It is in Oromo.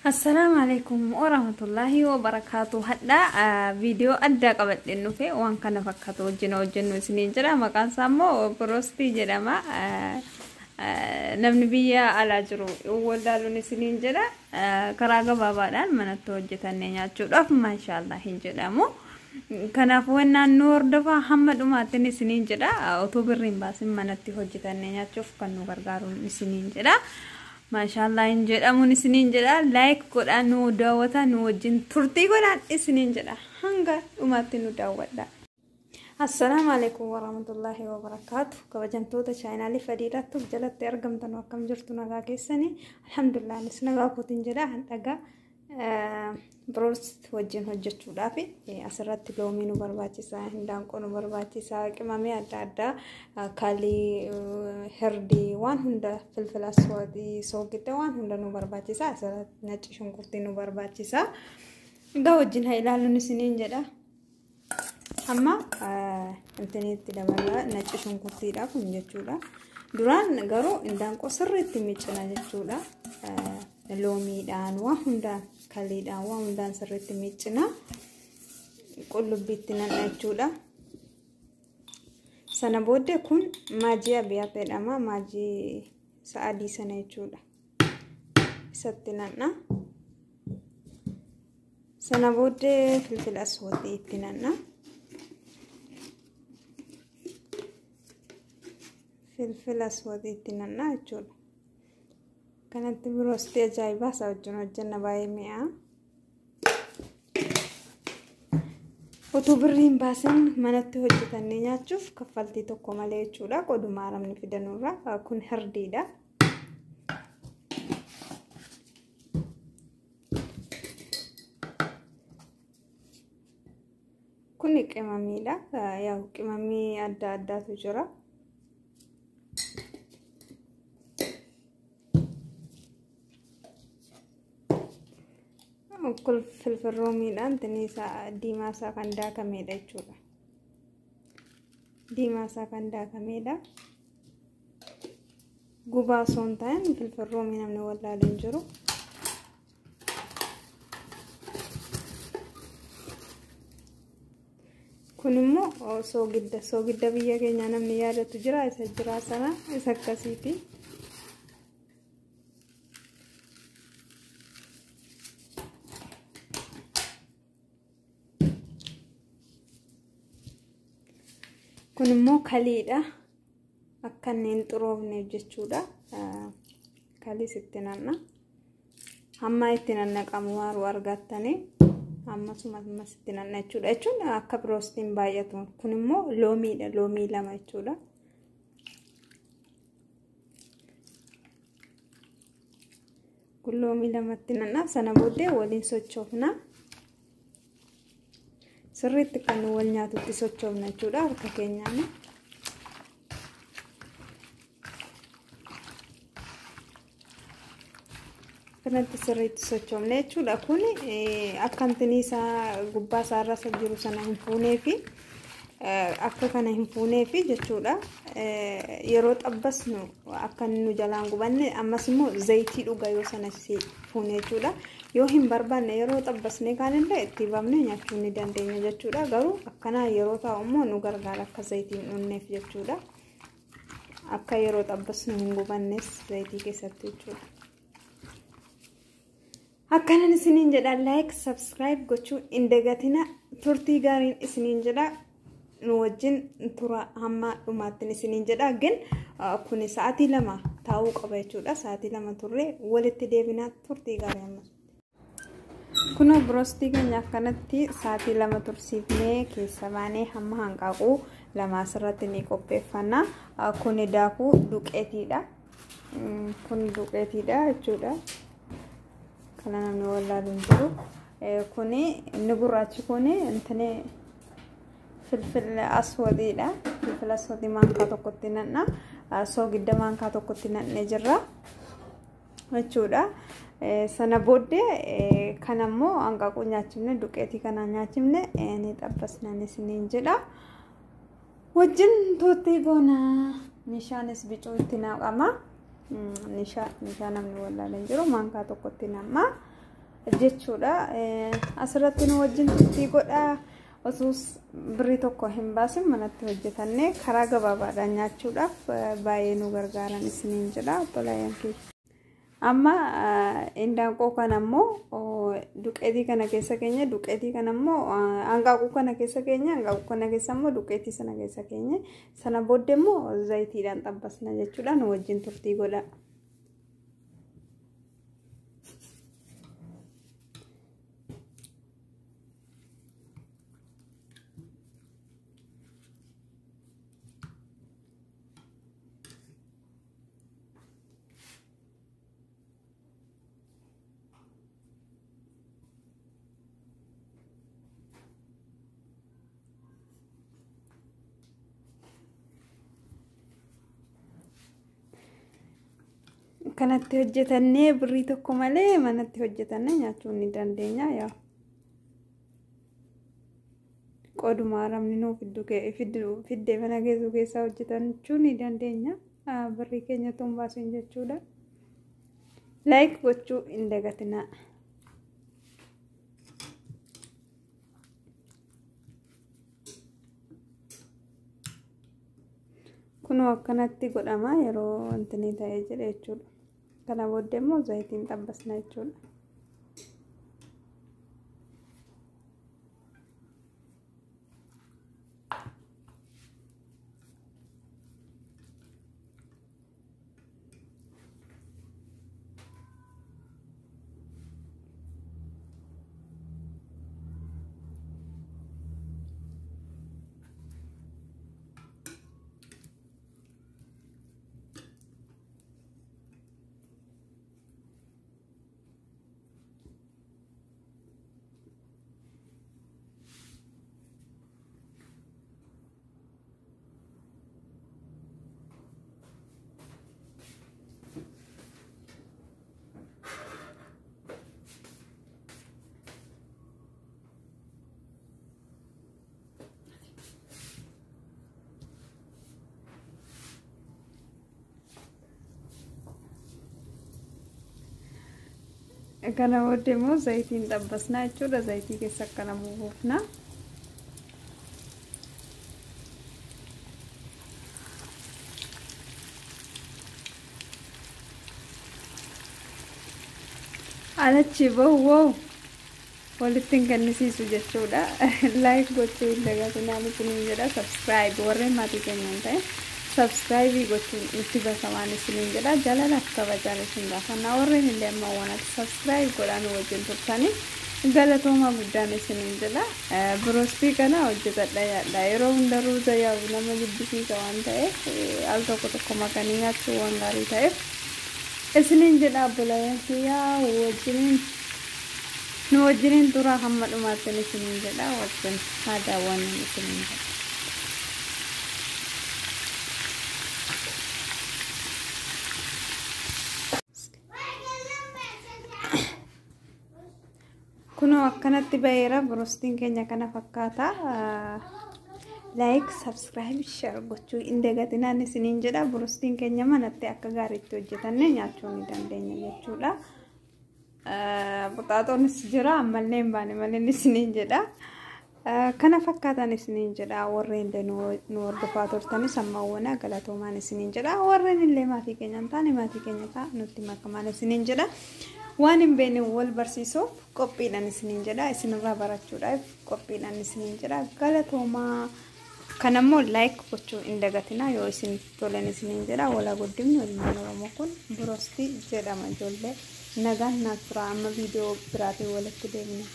Assalaamu alaikum warahmatullahi wabarakaatu. Hadha viidiyoo addaa qabadheen dhufe waan kana fakkaatu wajjin hojjennu isiniin jira. Maqaan isaa immoo Broostii jedhama. Namni biyya alaa jiru wallaaluun isiniin jedha. Karaa gabaabaadhaan manatti hojjetannee nyaachuudhaaf maashaallah hin jedhamu. Kanaafuu wannaan nu hordofaa hamma dhumaattiin isiniin jedha. Otoo birri hin baasin manatti hojjetannee nyaachuuf kan nu gargaaru isiniin jedha. Maashaallah hin jedhamuun isiniin jedha. Like godhaa, nu daawwata, nu wajjin turtii godhaan isiniin jedha. Hanga dhumaatti nu daawwadha. Assalaamu alaikum warahmatullahi wabarakaatu. Kabajamtoota chaayinaalii Fadiilaattuuf jalatti argamtan, akkam jirtu? Nagaa keessanii? Alhamdulillah, anis nagaa kootiin jedha. Dhagaa biroost wajjin hojjechuudhaaf asirratti loomii nu barbaachisa, hindaanqoo nu barbaachisa, qimamii adda addaa, kaalii, hirdii, waan hunda, filfila aswadii, soogidda, waan hunda nu barbaachisa. Asirratti nacci shunkurtii nu barbaachisa. Egaa wajjin haa ilaalluun isiniin jedha. Amma intiniitti dabala, nacci shunkurtiidha kun jechuudha. Duraan garuu hindaanqoo sirriitti miccina jechuudha. Loomiidhaan, waan hundaan, kaliidhaan, waan hundaan sirriitti miccina. Qullubbiitti nanna jechuudha. Sana booddee kun maajii abiyaat jedhama. Maajii isa adii sana jechuudha. Isatti nanna. Sana booddee filfila aswadii itti nanna. Filfila aswadii itti nanna jechuudha. Kanatti biroostii ajaa'ibaa isaa wajjin hojjenna, baay'ee mi'aa. Utuu birrii hin baasin manatti hojjetannee nyaachuuf kaffaltii tokko malee jechuudha. Qoduma arabni fidanurraa kun hirdiidha. Kun qimamiidha. Yaa, qimamii adda addaatu jira. Kun filfil roomiidhaan isaa diimaa isaa kan daakamedha jechuudha. Diimaa isaa kan daakamedha. Gubaa osoo hin ta'in filfil roomii namni wallaalu hin jiru. Kun immoo soogidda. Soogidda biyya keenya namni yaadatu jira, isa jira sana, isa akkasiiti. Kun immoo kaliidha. Akka inni hin xuroofneef jechuudha. Kalii sitti nanna. Hamma itti nannaqamu waaruu argattanii ammasuma ammas itti nanna jechuudha. Jechuun akka biroostiin baay'atu. Kun immoo loomiidha. Loomii 2 jechuudha. Kun loomii 2tti nanna. Sana booddee waliin sochoofna. Sirriitti kan wal nyaatutti sochoofna jechuudha harka keenyaan. Kanatti sirriitti sochoofne jechuudha. Kun akka intini isaa gubbaa isaarra isa jiru sana hin fuuneefi, akka kana hin fuuneefi jechuudha. Yeroo xabbasnu akka inni nu jalaan gubanne, ammas immoo zayitii dhuga yoo sana fuune jechuudha. Yoo hin barbaanne yeroo xabbasnee kaanillee itti bafnee nyaachuu ni dandeenya jechuudha. Garuu akkanaa yeroo taa'u immoo nu gargaara akka zayitii hin dhugneef jechuudha. Akka yeroo xabbasnu hin gubannes zayitii keessatti jechuudha. Akkanan isiniin jedha, like, subscribe gochuu hin dagatina. Turtii gaariin isiniin jedha. Nu wajjin tura hamma dhumaattiin isiniin jedha. Gin kun sa'aatii 2 taa'uu qaba jechuudha. Sa'aatii 2 turre walitti deebinaa, turtii gaarii ammas. Kunoo biroostii keenya akkanatti sa'aatii 2 tursiifnee keessa baanee hamma hanqaaquu 2 asirratti ni qopheeffanna. Kuni daakuu duqeetiidha. Kun duqeetiidha jechuudha. Kana namni wallaalu hin jiru. Kuni inni gurraachi kuni intini filfil aswadiidha. Filfil aswadii maankaa tokkotti nanna. Soogidda maankaa tokkotti nannee jirra jechuudha. Sana booddee kan ammoo hanqaaquu nyaachifne, duqeetii kana nyaachifne ni xabbasnan isiniin jedha. Wajjin turtii goona. Nishaanis bicuu itti naqama. Nishaa namni wallaalee jiru maankaa tokkotti nama. jechuudha. Asirratti nu wajjin turtii godhaa. Osuus birrii tokko hin baasin manatti hojjetannee karaa gabaabaadhaan nyaachuudhaaf baay'ee nu gargaaran isiniin jedha obboleeyyan kiyya. Amma indaanqoo kana immoo duqeetii kana keessa keenya, duqeetii kana immoo hanqaaquu kana keessa keenya, hanqaaquu kana keessa immoo duqeetii sana keessa keenya, sana booddee immoo zayitiidhaan xabbasna jechuudha. Nu wajjin turtii godha. Kanatti hojjetannee birrii tokko malee manatti hojjetannee nyaachuu ni dandeenya. Yaa qooduma haramni nuu fiddee mana geessu keessaa hojjetachuu ni dandeenya. Birrii keenya tun baasin jechuudha. Like gochuu hin dagatinaa. Kunoo akkanatti godhama yeroo wanti ni ta'ee jedhe jechuudha. Kana booddee immoo zayitiin xabbasna jechuudha. Kana booddee immoo zayitiin xabbasnaa jechuudha. Zayitii keessa akkana buufna. Alachi bahu walitti hin kennisiisu jechuudha. Like gochuu hin dagatinaan isiniin jedha. Subscribe warreen maatii keenya hin ta'e subscribe gochuun itti bakamaan isiniin jedha. Jaalalaaf kabajaan isin gaafannaa. Warreen illee amma wanatti subscribe godhaan wajjin turtanii galatooma guddaan isiniin jedha. Biroostii kana hojjetadha yaadha. Yeroo hunda ruuza yaa'u nama jibbisiisa waan ta'eef al tokko tokko makanii nyaachuu waan gaarii ta'eef isiniin jedha. Obboleeyyan kiyyaa wajjiniin nu wajjiniin turaa hamma dhumaatti isiniin jedha. Wajjin haa daawwannu isiniin jedha. Kunoo akkanatti baheera biroostiin keenya kana fakkaata. Like, subscribe, share gochuu hin dagatinaan isiniin jedha. Biroostiin keenya manatti akka gaariitti hojjetanne nyaachuu ni dandeenya jechuudha. Buxaaxoonis jira ammallee hin baane malee isiniin jedha. Kana fakkaatan isiniin jedha. Warreen illee nu hordofaa turtanis ammaawwan galatoomaan isiniin jedha. Warreen illee maatii keenya hin taane maatii keenya ta'a nutti makamaan isiniin jedha. Waan hin beekne wal barsiisuuf qophiidhaan isiniin jedha. Isinirraa barachuudhaaf qophiidhaan isiniin jedha. Galatoomaa. Kanammoo like gochuu hin dagatinaa yoo isin tolan isiniin jedha. Walaa guddifni ilmaan Oromoo kun biroostii jedhama ijoollee. Nagaan naaf tura amma viidiyoo biraatiin walitti deemna.